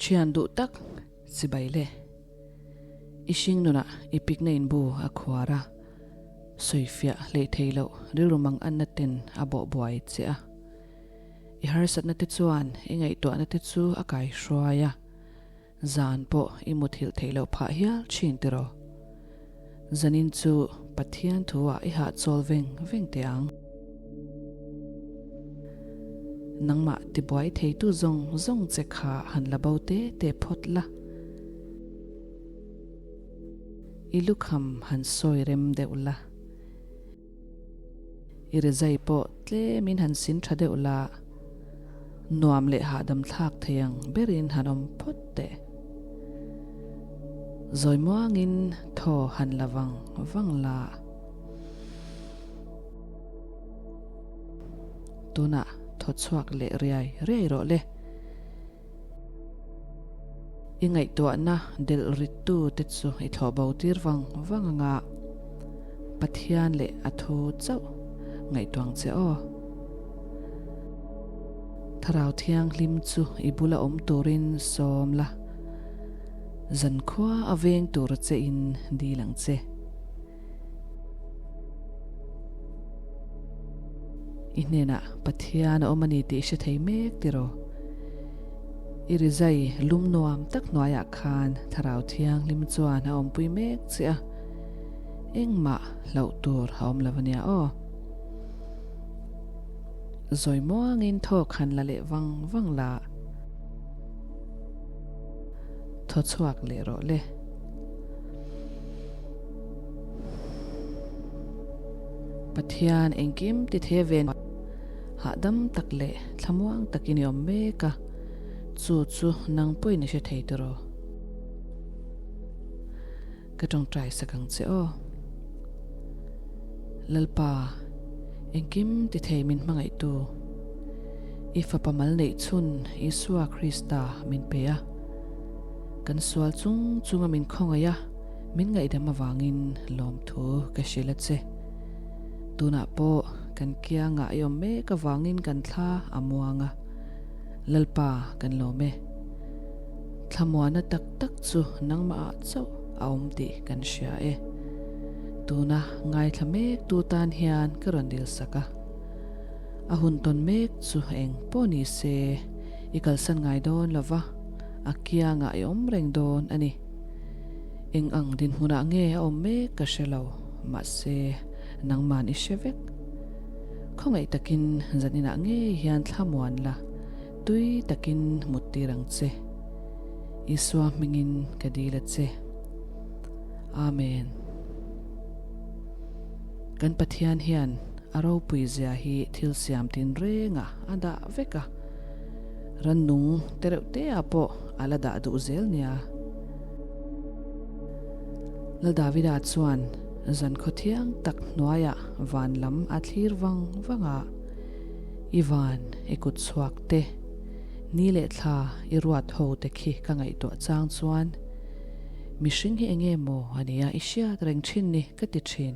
Thian duh tak chibai le. I hring nunah i pikna in bu a khuar a, sawifiah hleih thei loh rilru mang anna ten a bawh buai che a. I harsatna te chuan i ngaihtuahna te chu a kaihruai a, zan pawh i muthilh theih loh phah hial thin tiraw? Zanin chu Pathian thu ah i hahchawl veng veng teh ang. Nangmah tibuai theitu zawng zawng che kha han la bo te te phawt la. I lukham han sawi rem deuh la. I rizai pawh tlemin han sin tha deuh la, nuam leh hahdam thlak thei ang berin han awm phawt teh. Zawi muangin thaw han la vang vang la. Tunah thaw chhuak leh riai riai rawh le. I ngaihtuahna delh rittu te chu i thlawh bo tir vang vang anga Pathian leh a thu chauh ngaihtuang che aw. Thlarau Thianghlim chu i bula awm turin sawm la, zankhua a veng tur che in dil ang che. I hnenah Pathian a awm a ni tih i hre thei mek tiraw? I rizai lum nuam tak hnuaiah khan Thlarau Thianghlim chuan a awmpui mek che a, engmah hlauh tur a awm lo a nia aw. Zawi muangin thawk han la leh vang vang la, thaw chhuak leh rawh le. Pathian engkim ti thei ve hahdam tak leh thlamuang takin i awm mek a, chu chu nang pawhin i hre thei tiraw? Ka tawngtai sak ang che aw. Lalpa, engkim ti thei min hmangaihtu, i fapa mal neih chhun Isua Krista min pe a. Kan sual chung chunga min khawngaih a, min ngaihdam avangin lawmthu ka hrilh a che. Tunah pawh kan kiangah i awm mek avangin kan thla a muang a, Lalpa kan lawm e. Thlamuana tak tak chu nangmahah chauh a awm tih kan hria e. Tuna ngaithla mek tu tan hian ka rawn dil sak a. A hun tawn mek chu eng pawh ni se i kalsan ngai dawn lo va, a kiangah i awm reng dawn a ni. Eng ang dinhmunah nge a awm mek ka hre lo, mahse nangman i hre vek. Khawngaih takin zaninah ngei hian thlamuan la, tui takin mut tir ang che. Isua hmingin ka dil a che. Amen. Kan Pathian hian a ropui zia hi thil siam tinrengah a dah vek a. Rannung te reuh te ah pawh a la dah duh zel nia. Lal Davida chuan zan khaw thiang tak hnuaiah van lam a thlir vang vang a, I van, i kut chhuak te, ni leh thla i ruat ho te khi ka ngaihtuah chang chuan mihring hi enge maw a nia i hriat reng thin ni ka ti thin.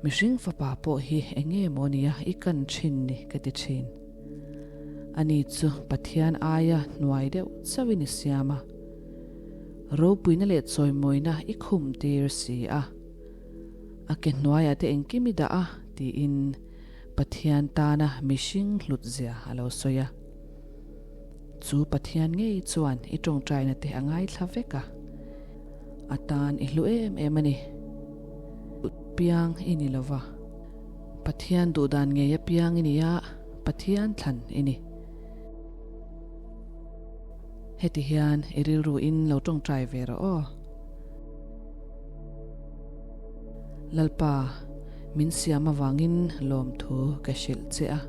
Mihring fapa pawh hi eng nge maw nia i kan thin ni ka ti thin. Ani chu Pathian aia hnuai deuh chauhin i siam a. Ropuina leh chawimawina i khum tir si a. A ke hnuaiah te engkim i dah a tiin Pathian tana mihring hlut zia a lo sawi a. Chu Pathian ngei chuan i tawngtaina te a ngaithla vek a. A tan i hlu em em a ni. Piang i ni lo va. Pathian duhdan ngei a piang i ni a, Pathian thlan i ni. Heti hian i rilru in lo tawngtai ve rawh aw. Lalpa, min siam avangin lawmthu ka hrilh che a.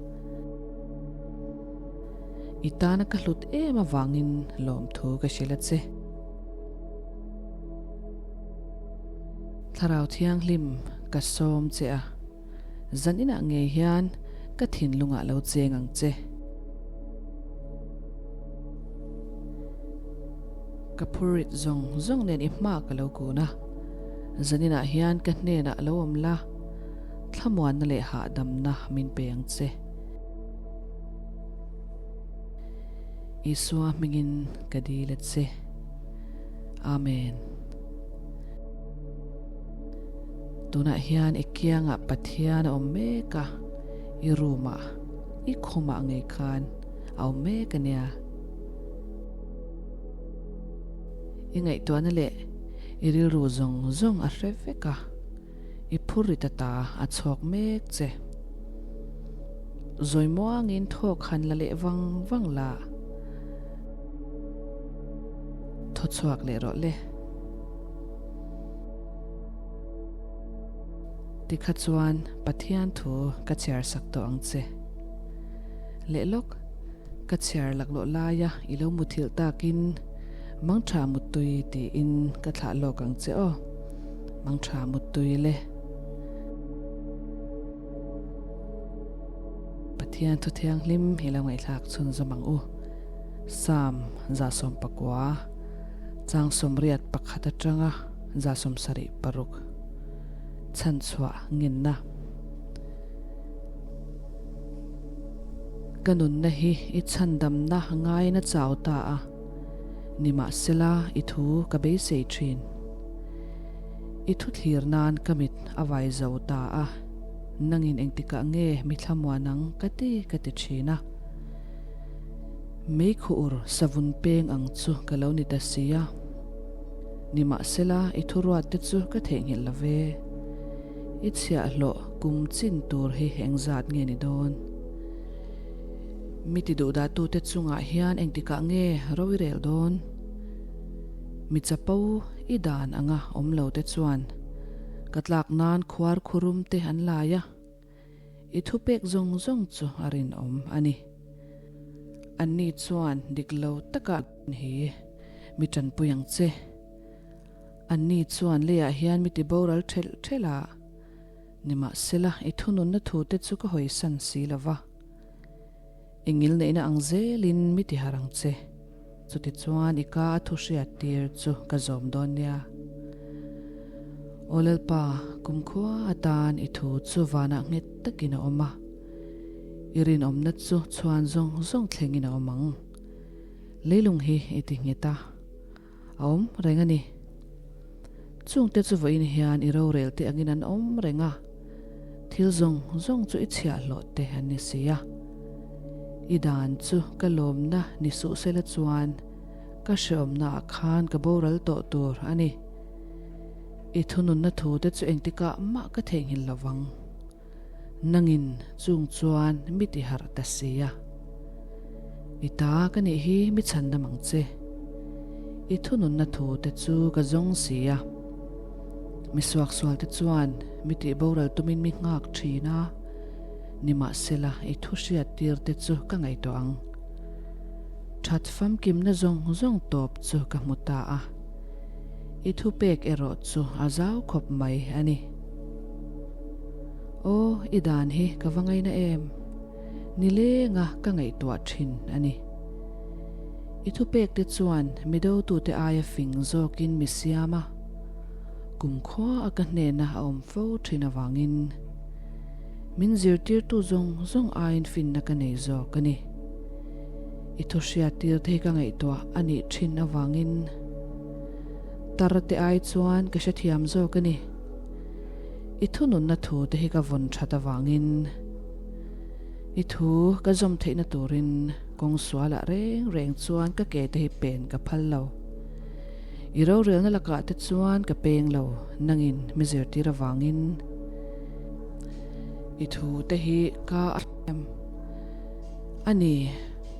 I tana ka hlut em avangin lawmthu ka hrilh a che. Thlarau Thianghlim ka sawm che a, zan inah ngei hian ka thinlungah lo cheng ang che. Ka phurit zawng zawng nen i hma ka lo kun a, zan inah hian ka hnenah lo awm la, thlamuanna leh hahdamna min pe ang che. Isua hmingin ka dil a che. Amen. Tunah hian i kiangah Pathian a awm mek a, i room-ah, i khumah ngei khan a awm mek a nia. I ngaihtuahna leh i rilru zawng zawng a hre vek a, i phur ri ta ta a chhawk mek che. Zawi muangin thawk han la leh vang vang la, thaw chhuak leh rawh le. Tikha chuan Pathian thu ka chhiar sak tawh ang che. Leh lawk, ka chhiar laklawh laia i lo muthilh takin Mangtha Muttui tiin ka thlah lawk ang che aw. Mangtha Muttui le. Pathian thu thianghlim hi lo ngaihthlak chhunzawm ang u. Psalm 119, chang 81 atanga 76 chhanchhuah ngenna. Ka nunna hi i chhandamna ngaiin a chau ta a, nimahsela i thu ka beisei thin. I thu thlir nan ka mit a vai zo ta a, nangin engtikah nge mi thlamuan ang ka ti ka ti thin a. Mei khuh ur savun peng ang chu ka lo ni ta si a. Nimahsela i thuruat te chu ka theihnghilh lo ve. I chhiahhlawh kum chin tur hi engzat nge ni dawn? Mi ti duhdahtute chungah hian engtikah nge ro i rel dawn? Mi chapo i dan anga awm lo te chuan ka tlak nan khuar khurum te an lai a, i thupek zawng zawng chu a rinawm a ni. Anni chuan dik lo taka hi mi tanpui ang che. Anni chuan leiah hian mi ti boral thelh thelh a, nimahsela i thununna thute chu ka hawisan si lo va. I ngilneihna ang zelin mi ti harh ang che, chutichuan i ka a thu hriat tir chu ka zawm dawn nia. Aw Lalpa, kumkhua atan i thu chu vanah nghet takin a awm a, i rinawmna chu chhuan zawng zawng thlengin a awm ang. Leilung hi i ti nghet a. A awm reng a ni. Chungte chu vawiin hian i rorel te angin an awm reng a, thil zawng zawng chu i chhiahhlawh te an ni si a. I dan chu ka lawmna ni suh sela chuan ka hreawmna ah khan ka boral tawh tur a ni. I thununna thu te chu engtikah mah ka theihnghilh lo vang. Nangin chung chuan mi ti harh ta si a. I ta ka nih hi mi chhandam ang che. I thununna thu te chu ka zawng si a. Mi suaksual te chuan mi tih boral tumin mi nghak thin a, nimahsela i thu hriat tir te chu ka ngaihtuah ang. That famkimna zawng zawng tawp chu ka hmu ta a. I thupek erawh chu a zau khawp mai a ni. Aw, i dan hi ka va ngaina em? Nilenga ka ngaihtuah thin a ni. I thupek te chuan mi dotute aia fing zawkin mi siam a, kumkhua a ka hnena a awm fo thin avangin min zirtirtu zawng zawng aiin finna ka nei zawk a ni. I thu hriattir te hi ka ngaihtuah a nih thin avangin tar te ai chuan ka hrethiam zawk a ni. I thununna thu te hi ka vawn that avangin i thu ka zawm theihna turin kawng sualah reng reng chuan ka ke te hi pen ka phal lo. I rorelna lakah te chuan ka peng lo nangin mi zirtir avangin i thu te hi ka a em a ni.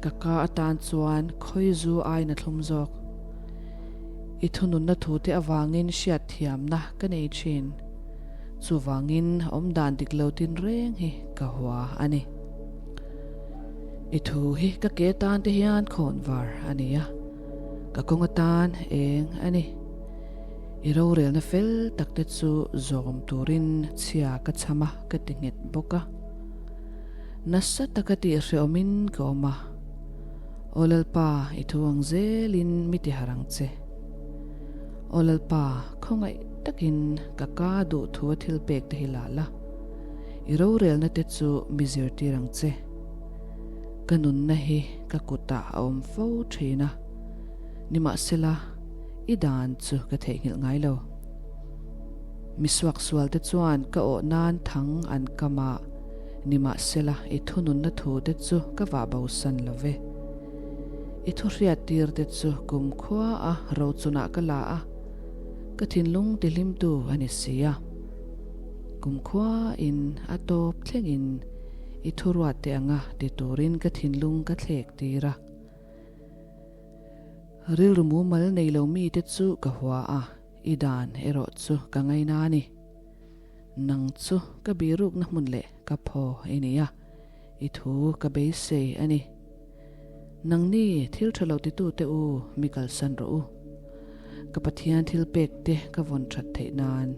Ka ka atan chuan khawi zu aiin a thlum zawk. I thununna thute avangin hriatthiamna ka nei thin. Chuvangin awmdan dik lo tin reng hi ka hua a ni. I thu hi ka ke tan te hian khawn var a ni a, ka kawng atan eng a ni. I rorelna fel tak te chu zawm turin chhia ka chham a ka ti nghet bawk a. Nasa taka tihhrehawmin ka awm a. Aw Lalpa, i thu ang zelin mi ti harh ang che. Aw Lalpa, khawngaih takin ka ka duh thu a thil pek te hi la la, i rorelna te chu mi zirtir ang che. Ka nunna hi ka kutah a awm fo thin a, nimahsela i dan chu ka theihnghilh ngai lo. Mi suaksualte chuan ka awh nan thang an kam a, nimahsela i thununna thute chu ka vah bosan lo ve. I thuhriattirte chu kumkhua a rochunah ka la a, ka thinlung tihlimtu a ni si a. Kumkhua in a tawp thlengin i thuruatte anga ti turin ka thinlung ka thlek tir a. Rilru mumal nei lo mite chu ka hua a, i dan erawh chu ka ngaina a ni. Nang chu ka birukna hmun leh ka phaw i ni a, i thu ka beisei a ni. Nangni thil tha lo titute u mi kalsan rawh u. Ka Pathian thil pek te ka vawn that theih nan.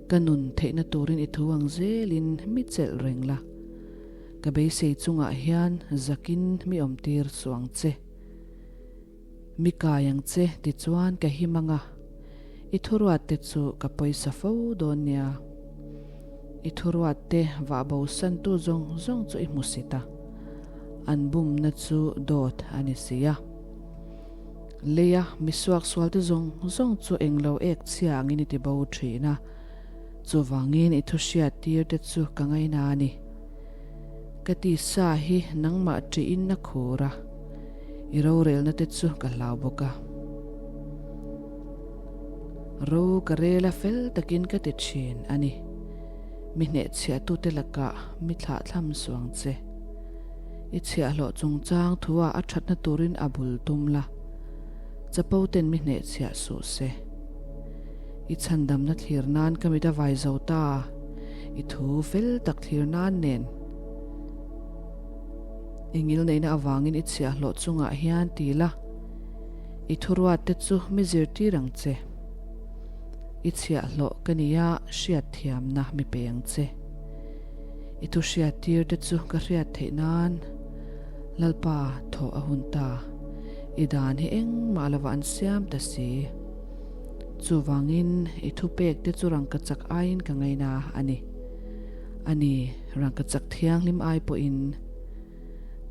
Ka nun theihna turin i thu ang zelin mi chelh reng la. Ka beisei chungah hian zakin mi awmtir suh ang che. Mi kai ang che tichuan ka him ang a, i thuruat te chu ka pawisa fo dawn nia. I thuruat te vah bosantu zawng zawng chu i hmu sit a, an bumna chu dawt a ni si a. Leia mi suaksualte zawng zawng chu englo ek chhia angin i ti bo thin a, chuvangin i thuhriat tir te chu ka ngaina a ni. Ka tisa hi nangmah ṭihin a khur a, i rorelna te chu ka hlau bawk a. Ro ka rel a fel takin ka ti ṭhin a ni. Mi hnehchhiahtute lakah mi thlahthlam suang che. I chhiahhlawh chungchang thuah a ṭhatna turin a bul tum la, chapo ten mi hnehchhiah suh se. I chhandamna thlir nan ka mit a vai zo ta, i thu fel tak thlir nan nen. I ngilneihna avangin i chhiahhlawh chungah hian ti la, i thuruat te chu mi zirtir ang che. I chhiahhlawh ka nia hriatthiamna mi pe ang che. I thu hriattir te chu ka hriat theih nan Lalpa thawh a hun ta. I dan hi engmah lova an siam ta si. Chuvangin i thupek te chu rangkachak aiin ka ngaina a ni. A ni, rangkachak thianghlim ai pawhin.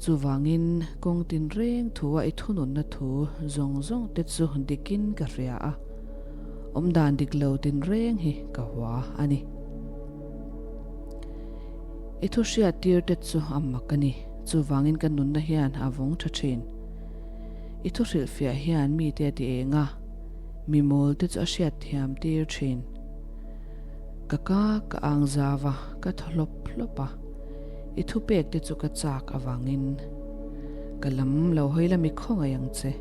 Chuvangin kawng tinreng thua i thununna thu zawng zawng te chu dikin ka hria a, awmdan dik lo tinreng hi ka hua a ni. I thu hriat tir te chu a mak a ni, chuvangin ka nunna hian a vawng tha thin. I thu hrilhfiah hian mite a ti eng a, mi mawl te chu a hriat thiam tir thin. Ka ka ka ang zau a, ka thaw hlawp hlawp a, i thupek te chu ka chak avangin ka lam lo hawi la mi khawngaih ang che.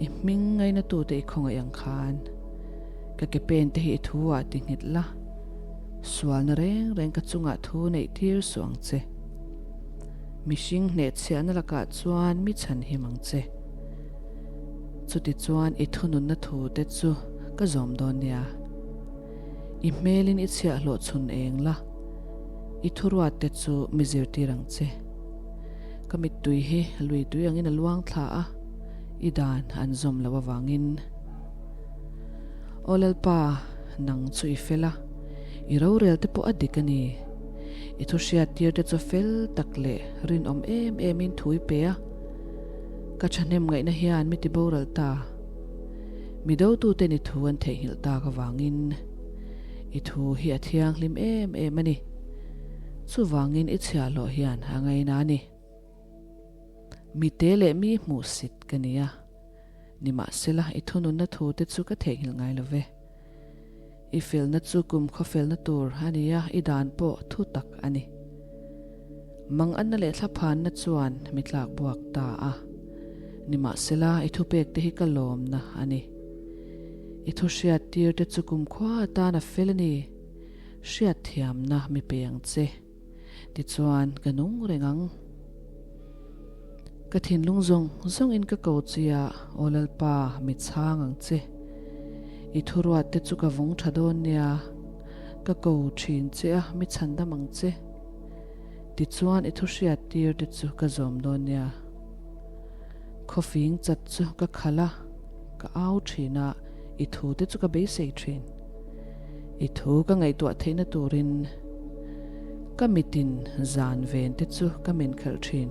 I hming ngainatute i khawngaih ang khan ka ke pen te hi i thu ah ti nghet la, sualna reng reng ka chungah thu neih tir suh ang che. Mihring hnehchhiahna lakah chuan mi chhan him ang che. Chuti chuan i thununna thu te chu ka zawm dawn nia. I hmelin i chhiahhlawh chhun eng la, i thuruat te chu mi zirtir ang che. Ka mittui hi lui tui angin a luang thla a, i dan an zawm loh avangin. Aw Lalpa, nang chu i fel a, i rorel te pawh a dik a ni. I thu hriattir te chu fel tak leh rinawm em emin thu i pe a, ka thahnem ngaihna hian mi ti boral ta. Mi dotuten i thu an theihnghilh tak avangin i thu hi a thianghlim em em a ni. Chuvangin i chhiahhlawh hian a ngaina a ni. Mi te leh mi hmuhsit ka ni a, nimahsela i thununna thu te chu ka theihnghilh ngai lo ve. I felna chu kum khawfelna tur a ni a, i dan pawh thu tak a ni. Manganna leh thlaphanna chuan mi tlak buak ta a, nimahsela i thupek te hi ka lawmna a ni. I thu hriat tir te chu kumkhua atan a fel a ni, hriatthiamna mi pe ang che. Tichuan ka nung reng ang. Ka thinlung zawng zawng in ka ko che a, Aw Lalpa, mi chhang ang che. I thuruat te chu ka vawng tha dawn nia, ka ko thin che a, mi chhandam ang che. Tichuan i thu hriat tir te chu ka zawm dawn nia. Khawfing chat chu ka khalh a, ka au thin a, i thu te chu ka beisei thin. I thu ka ngaihtuah theihna turin. Ka mitin zan ven te chu ka men khelh thin.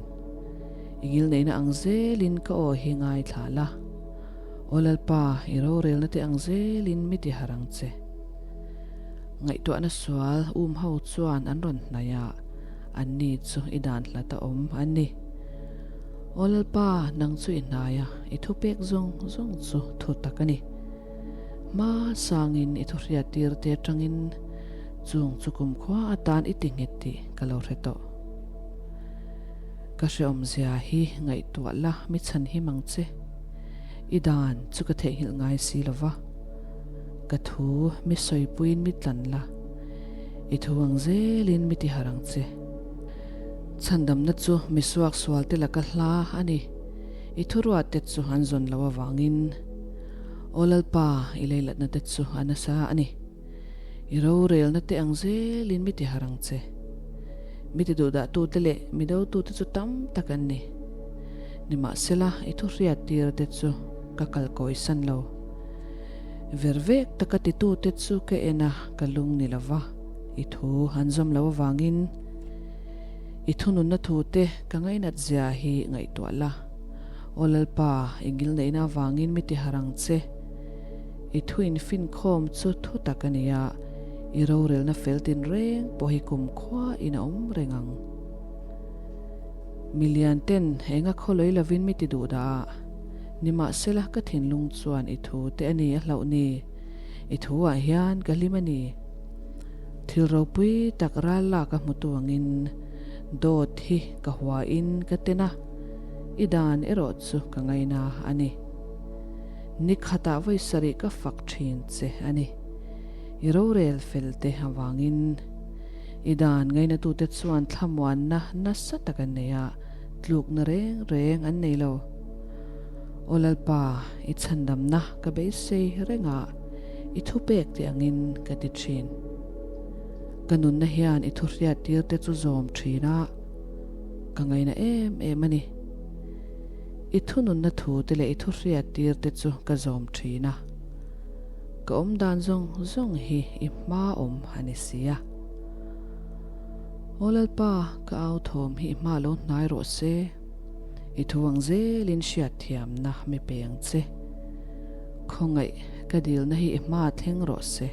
I ngilneihna ang zelin ka aw hi ngaithla la. Aw Lalpa, i rorelna te ang zelin mi ti harh ang che. Ngaihtuahna sual um ho chuan an rawn hnaih a, anni chu i dan hlat a awm an ni. Aw Lalpa, nang chu i hnai a, i thupek zawng zawng chu thu tak a ni. Hma sangin i thuhriattir te atangin chung chu kumkhua atan i ti nghet tih ka lo hre tawh. Ka hrehawmzia hi ngaihtuah la mi chhan him ang che. I dan chu ka theihnghilh ngai si lo va. Ka thu mi sawipuiin mi tlan la, i thu ang zelin mi ti harh ang che. Chhandamna chu mi suaksualte laka hla a ni, i thuruatte chu an zawn loh avangin. Aw Lalpa, i leilatna te chu a nasa a ni. I rorelna te ang zelin mi ti harh ang che. Mi ti duhdahtute leh mi dotute chu tam tak an ni. Nimahsela, i thuhriattir te chu ka kalkawisan lo. Vervek taka titute chu ka en a, ka lung ni lo va, i thu an zawm lo avangin i thununna thute ka ngainat zia hi ngaihtuah la. Aw Lalpa, i ngilneihna avangin mi ti harh ang che. I thu infinkhawm chu thu tak a ni a, i rorelna fel tinreng pawh hi kumkhua in a awm reng ang. Milian ten enga khawlei lovin mi ti duh dah a, nimahsela ka thinlung chuan i thu te a ni a hlauh ni, i thu ah hian ka hlim a ni. Thil ropui tak ral lak a hmutu angin dawt hi ka hua in ka ten a, i dan erawh chu ka ngaina a ni. Ni khatah vawi sarih ka fak thin che a ni. I rorel fel te avangin i dan ngainatute chuan thlamuanna nasa tak an nei a, tlukna reng reng an nei lo. Aw Lalpa, i chhandamna ka beisei reng a, i thupek tih angin ka ti thin. Ka nunna hian i thuhriattir te chu zawm thin a, ka ngaina em em a ni. I thununna thu te leh i thuhriattir te chu ka zawm thin a, ka awm dan zawng zawng hi i hma awm a ni si a. Aw Lalpa, ka au thawm hi i hma lo hnai rawh se, i thu ang zelin hriatthiamna mi pe ang che. Khawngaih ka dilna hi i hma thleng rawh se,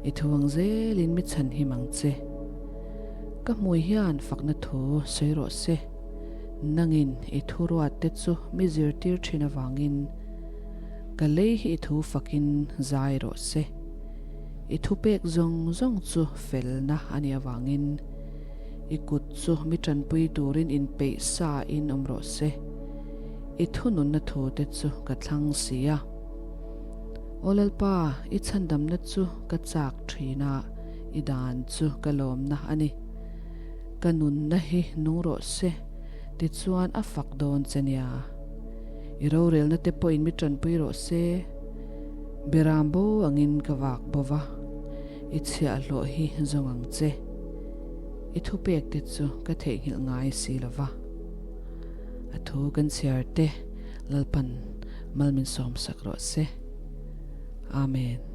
i thu ang zelin mi chhanhim ang che. Ka hmui hian fakna thu sawi rawh se. Nangin i thuruat te chu mi zirtir thin avangin ka lei hi i thu fakin zai rawh se. I thupek zawng zawng chu felna a nih avangin i kut chu mi tanpui turin inpeih sa in awm rawh se. I thununna thu te chu ka thlang si a. Aw Lalpa, i chhandamna chu ka chak thin a, i dan chu ka lawmna a ni. Ka nunna hi nung rawh se, tichuan a fak dawn che nia. I rorelna te pawhin mi tanpui rawh se, Beram bo angin ka vak bo va, i chhiahhlawh hi zawng ang che. I thupek te chu ka theihnghilh ngai si lo va. A thu kan chhiar te Lalpan mal min sawmsak rawh se. Amen.